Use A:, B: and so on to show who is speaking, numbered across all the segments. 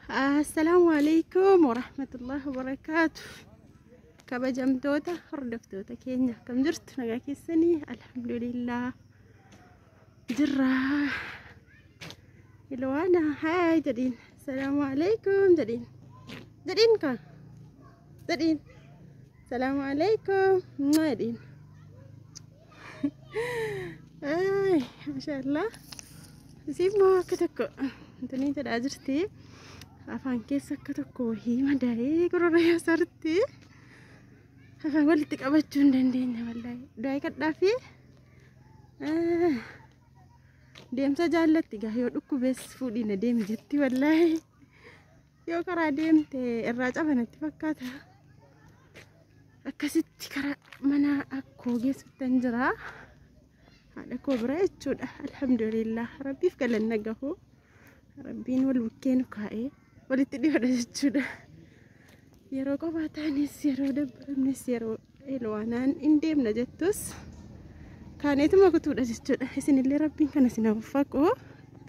A: Assalaamu alaikum warahmatullahi wabarakaatu. Kabajamtoota hordoftoota keenya akkam jirtu, nagaa keessanii? Alhamdulillah jirra. Ilwaana, haay jedhiin, assalaamu alaikum jedhiin, jedhiin ka jedhiin, assalaamu alaikum jedhiin. Ay, maashaallah. Isiin immoo akka tokko intanii jedhaa jirti. Afaan keessa akka tokko wahii madaa'ee gorora yaasarti. Afaan walitti qabachuu hin dandeenye wallaahi. Du'aa kadhaa fi deemsa jaallatti gaa, yoo dhukkubees fuudhiin deemi jetti wallaahi. Yoo karaa deemte irraa cabanatti fakkaata. Akkasitti karaa mana akkoo geessuttan jira. Haadha koo bira jechuudha. Alhamdulillah, rabbiif galanna gahu. Rabbiin wal bukkee nu kaa'ee walitti dhiyoodha jechuudha. Yeroo qofaa taanes, yeroo dabbaramnes, yeroo elwaanaan hin deemna jettus kaaneetuma kutuudha jechuudha. Isinillee rabbiin kana isin uffaqu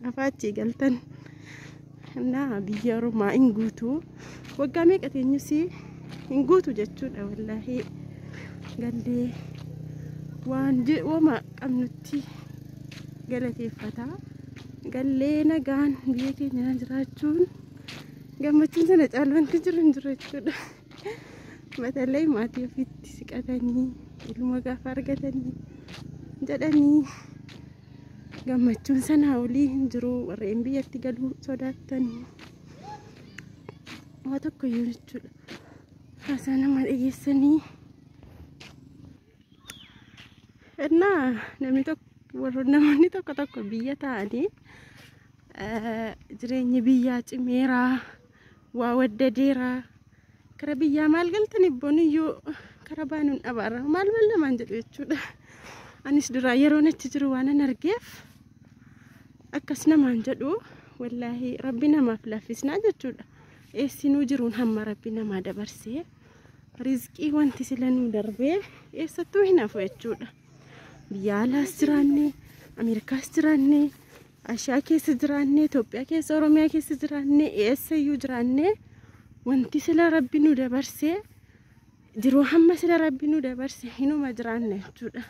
A: gaafa achii galtan. Naa biyya Oromaa hin guutu. Waggaa meeqa teenyus hin guutu jechuudha wallaahi. Gallee waan wama qabnutti galateeffata. Gallee nagaan biyya keenya jiraachuun gammachuun sana caalu wanti jiru hin jiru jechuudha. Batallee maatii ofiitti siqatanii ilma gaafa argatanii jedhanii gammachuun sanaa olii hin jiru. Warreen biyyatti galuu sodaatanii waa tokko iyyuu jechuudha. Haasaa nama dhageessanii. Innaa namni tokko, namoonni tokko tokko biyya taa'anii jireenyi biyyaa cimeeraa, waa waddadeeraa, kara biyyaa maal galtan, ibboon iyyuu kara baanuun dhabaarra maal maal namaan jedhu jechuudha. Anis duraa yeroon achi jiru waan an argeef akkas namaan jedhu wallaahi. Rabbi namaaf laaffisnaa jechuudha. Eessinuu jiruun hamma rabbi namaa dabarsee rizqii wanti sila nuu darbee eessattuu hin hafu jechuudha. Biyya alaas jiraannee, Ameerikaas jiraannee, Ashiyaa keessa jiraannee, Itoophiyaa keessa, Oromiyaa keessa jiraannee, eessayyuu jiraannee wanti sila rabbi nu dabarsee jiruu hamma sila rabbi nu dabarse hinuma jiraanna jechuudha.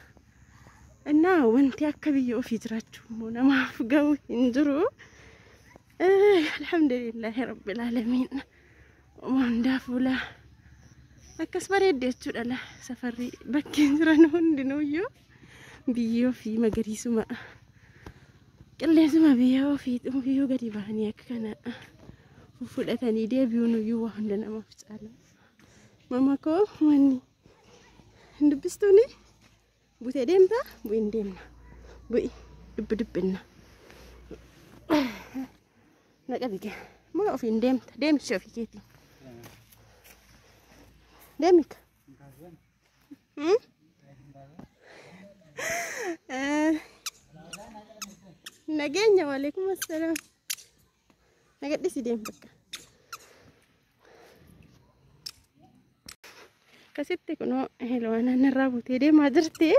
A: Innaa wanti akka biyya ofii jiraachuu immoo namaaf gahu hin jiru. Alhamdulillahi rabbil aalamiin. Uma hundaa fuula akkas bareedde jechuudha la safarri bakkeen jiran hundinuuyyuu biyyi ofii magariisuma, qilleensuma biyya ofii iyyuu gadi bahanii akka kana fudhatanii deebi'uun iyyuu waa hunda namaaf caala. Mama koo, manni hin dubbistuuni butee deemtaa? Bu'i, hin deemna. Bu'i, dubbi dubbinna. Naqa bige moo ofiin deemta? Deemsi ofii keetii. Deemika. Nageenya, waalaikum assalaam. Nagadhisi, deem bakka. Akkasitti kunoo Helwaanaan irraa butee deemaa jirti.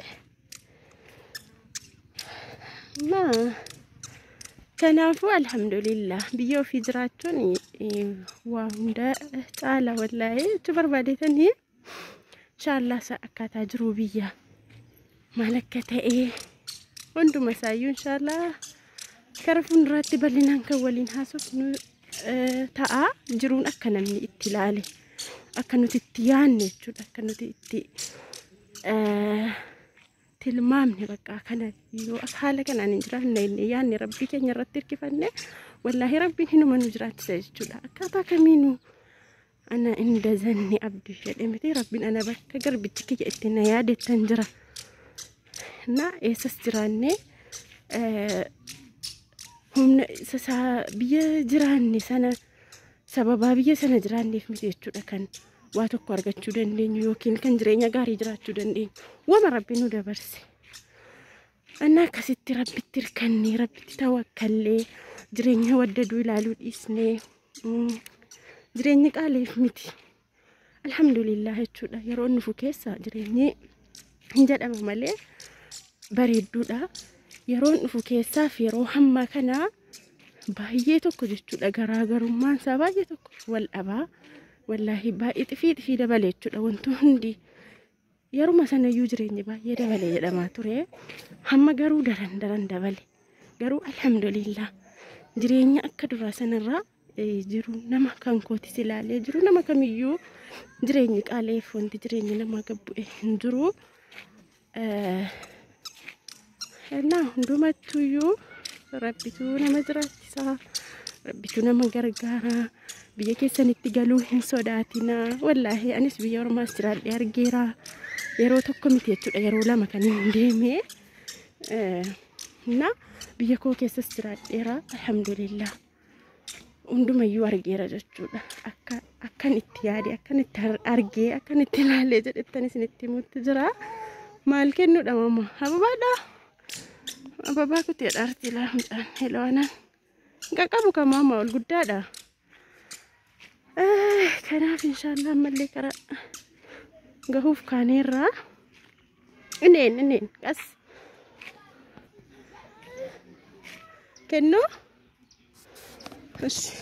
A: Kanaafuu alhamdulillah, biyya ofii jiraachuun waa hunda caala wallaahi jechuu barbaadeetanii. Inshaallah isa akkaataa jiruu biyya maal akka ta'e hunduma isaayyuu inshaallah kara fuulduraatti bal'inaan kan waliin haasofnu ta'a. Jiruun akka namni itti ilaale, akka nuti itti yaanne jechuudha, akka nuti itti tilmaamne bakka kana yoo haala kanaan hin jiraanne inni yaanne rabbii keenya irratti hirkifanne wallaahi rabbiin hinuma nu jiraachisa jechuudha. Akkaataa kamiinuu ana inda zanni abdii jedhe miti rabbiin, ana bakka garbichi kiyya itti na yaadettan jira. Na eessas jiraanne humna biyya jiraanne sana sababaa biyya sana jiraanneef miti jechuudha kan waa tokko argachuu dandeenyu yookiin kan jireenya gaarii jiraachuu dandeenyu, wama rabbi nu dabarse. Annaa akkasitti rabbitti hirkannee, rabbitti tawakkallee, jireenya waddaduu ilaaluu dhiisnee, jireenyi qaaliif miti. Alhamdulillah jechuudha, yeroo nufu keessa jireenyi hin jedhama malee bareedduudha. Yeroon dhufu keessaaf yeroo hammaa kana Baay'ee tokko jechuudha garaagarummaan isaa baay'ee tokko wal dhabaa. Wallaahi baay'ee xifii xifii dabale jechuudha wanti hundi. Yeruma sanayyuu jireenyi baay'ee dabale jedhamaa ture. Hamma garuu daran daran dabale. Garuu alhamdulillah jireenya akka duraa sanarraa jiru nama kan kootis ilaalee jiru nama kamiyyuu jireenyi qaaleef wanti jireenyi nama gabbu'e hin jiru. Naa hundumattuyyuu rabbituu nama jiraachisaa, rabbituu nama gargaara. Biyya keessanitti galuu hin sodaatinaa. Wallaahi anis biyya ormaas jiraadhee argeera. Yeroo tokko miti jechuudha yeroo lama kan hin deeme. Na biyya koo keessas jiraadheera alhamdulillah. Hundumayyuu argeera jechuudha. Akka akkan itti yaade, akkan itti argee, akkan itti ilaalee jedhettan isinitti himutti jira. Maal kennuudha mama? Ababaadha. Ababaa kuteedha arti laa mucaan heloonan. Qaqqabu kan mama ol guddaadha. Kanaaf inshaallah ammallee karaa gahuuf kaaneerra. Inneen inneen qas. Kennuu? Ishi.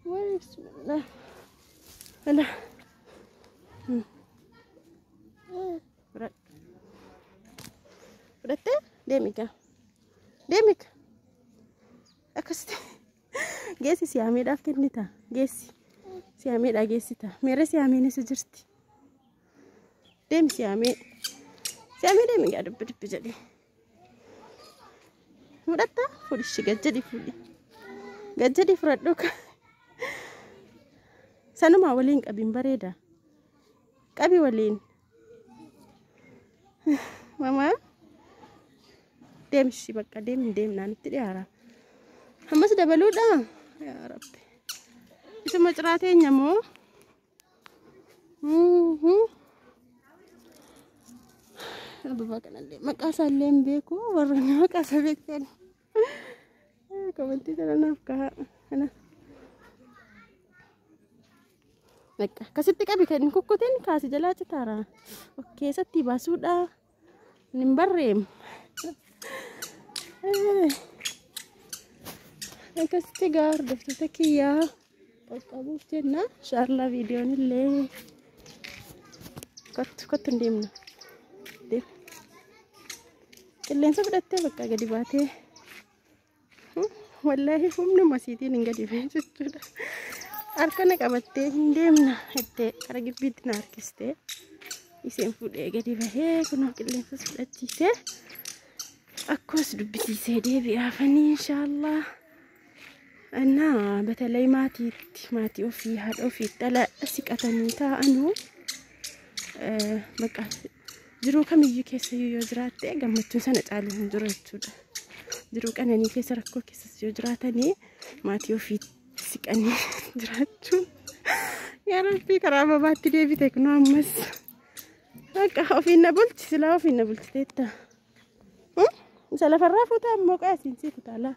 A: Way bismillah. Ala. Fudhadhu. Fudhattee? Deemi gaa. Deemi gaa. Akkasitti. Geessi siyaameedhaaf kennita. Geessi. Siyaameedhaa geessita. Meerre siyaameen isa jirti. Deemi siyaamee. Siyaamee deemi gaa dubbi dubbi jedhi. Fudhatta? Fuudhi ishii gad jedhi fuudhi. Gad jedhi fudhadhu. Sanumaa waliin qabiin bareeda. Qabi waliin. Mama. Deemi ishii bakka deemi deemnaa nutti dhiyaara. Ammas dabaluudha? Yaa Rabbi. Isuma ciraa teenya moo? Ababaa kanallee maqaa isaallee hin beeku warroonni maqaa isaa beektan. Komentii kana naaf kaa'aa. Kana. Bakka akkasitti qabi kan hin kukkutin kaasi jalaa citaara. Of keessatti baasuudha. Hin barreem. Akkasitti gaa hordoftoota kiyyaa qaqqabuuf jenna. Inshaallaa viidiyoon illee kottu kottu hin deemna. Deem. Qilleensa fudhattee bakka gadi baatee. Wallaahi humnuma siitiin hin gadi ba'e jechuudha. Harka na qabattee hin deemna jettee kara gibbiitti na harkistee isheen fuudhee gadi bahee kunoo qilleensas fudhachiisee akkoos dubbisiisee deebi'aafanii inshaallah. እና በተለይ maatiitti maatii ofii haadha ofiitti ala siqatanii taa'anuu bakka jiruu kamiyyuu keessa yoo jiraatte gammachuun sana caalu hin jiru jechuudha. Jiruu qananii keessa rakkoo keessas yoo jiraatanii maatii ofiitti siqanii jiraachuun yaa Rabbii karaa ababaatti deebite kunoo ammas bakka ofiin na bulchi silaa ofiin na bulchiteetta. Isa lafarraa fuutaa ammoo qaasiin sii kutaalaa.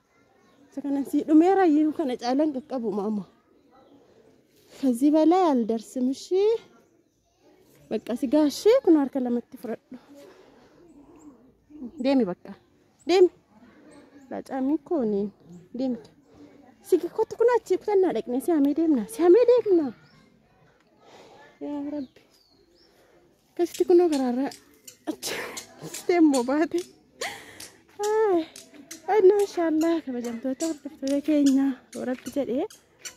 A: Isa kana sii dhumeera iyyuu kana caalaan qaqqabu maama. ከዚህ በላይ አልደርስም። እሺ በቃ ሲጋሽ kun harka lamatti fudhadhu. Deemi bakka deemi. Lacaamii kooniin deemi. Sigi kottu kun achi kutannaa dhaqnee si'amee deemna si'amee deemna. Yaa Rabbi. Akkasitti kunoo karaarra achi deemmoo baate. Inna inshaallah kabajamtoota hordoftoota keenya Rabbi jedhee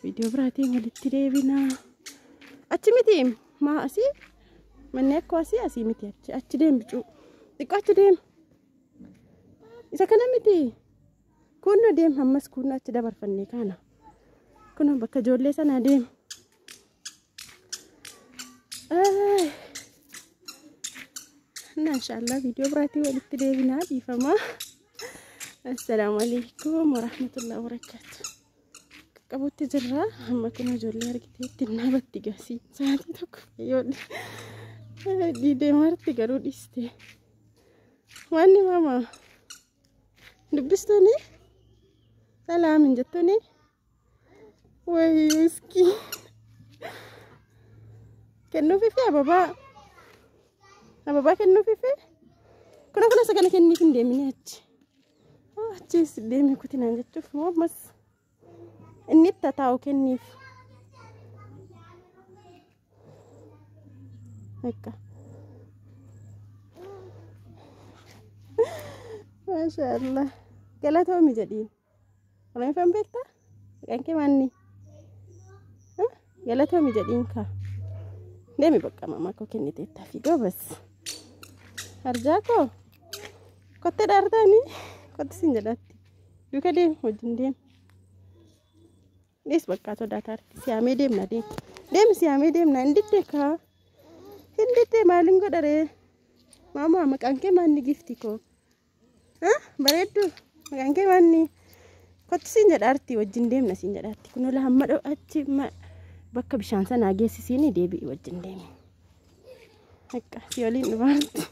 A: viidiyoo biraatiin walitti deebina. Achi miti maa asii manni akkoo asii asii miti achi achi deem bicuu xiqqoo achi deem. Isa kana miti kunno deem ammas kunno achi dabarfannee kaana kunno bakka ijoollee sanaa deem. Inna inshaallah viidiyoo biraatiin walitti deebinaa dhiifamaa. Assalaamu alaikum warahmatullahi wabarakatuh. Qaqqabuutti jirra. Amma kun ijoollee argiteetti naabatti gasii. Sa'aatii tokko yoo dhiidee marti garuu dhiiste. Wanni mama dubbistuuni salaam hin jettuuni wayii miskiin kennuufi fi ababaa. Ababaa kennuufiif kuna kuna isa kana kenniif hin deemini achi. Achis deemi kutinaan jechuuf moo ammas inni itti taa'u kenniif. Akka. Maashaallah. Galatoomi jedhiin. Oromoffaan beektaa? Maqaan kee maanni? Galatoomi jedhiin kaa. Deemi bakka maamaa koo kenniteettaa fi goobas. Arjaa koo kottee dhaartaanii kotti siin jedhatti. Duuka deemi wajjin deemi. Dhiis bakka sodaataarti siyaamee deemna deemi. Deemi siyaamee deemna hin didde kaa. Hin didde maaliin godharee? Maamaa maqaan kee maanni gifti koo? Bareeddu maqaan kee maanni? Kotti siin jedhaarti wajjin deemna siin jedhaarti. Kun ola hamma achi bakka bishaan sanaa geessisiin deebi'i wajjin deemi. Akka si waliin dhufaarti.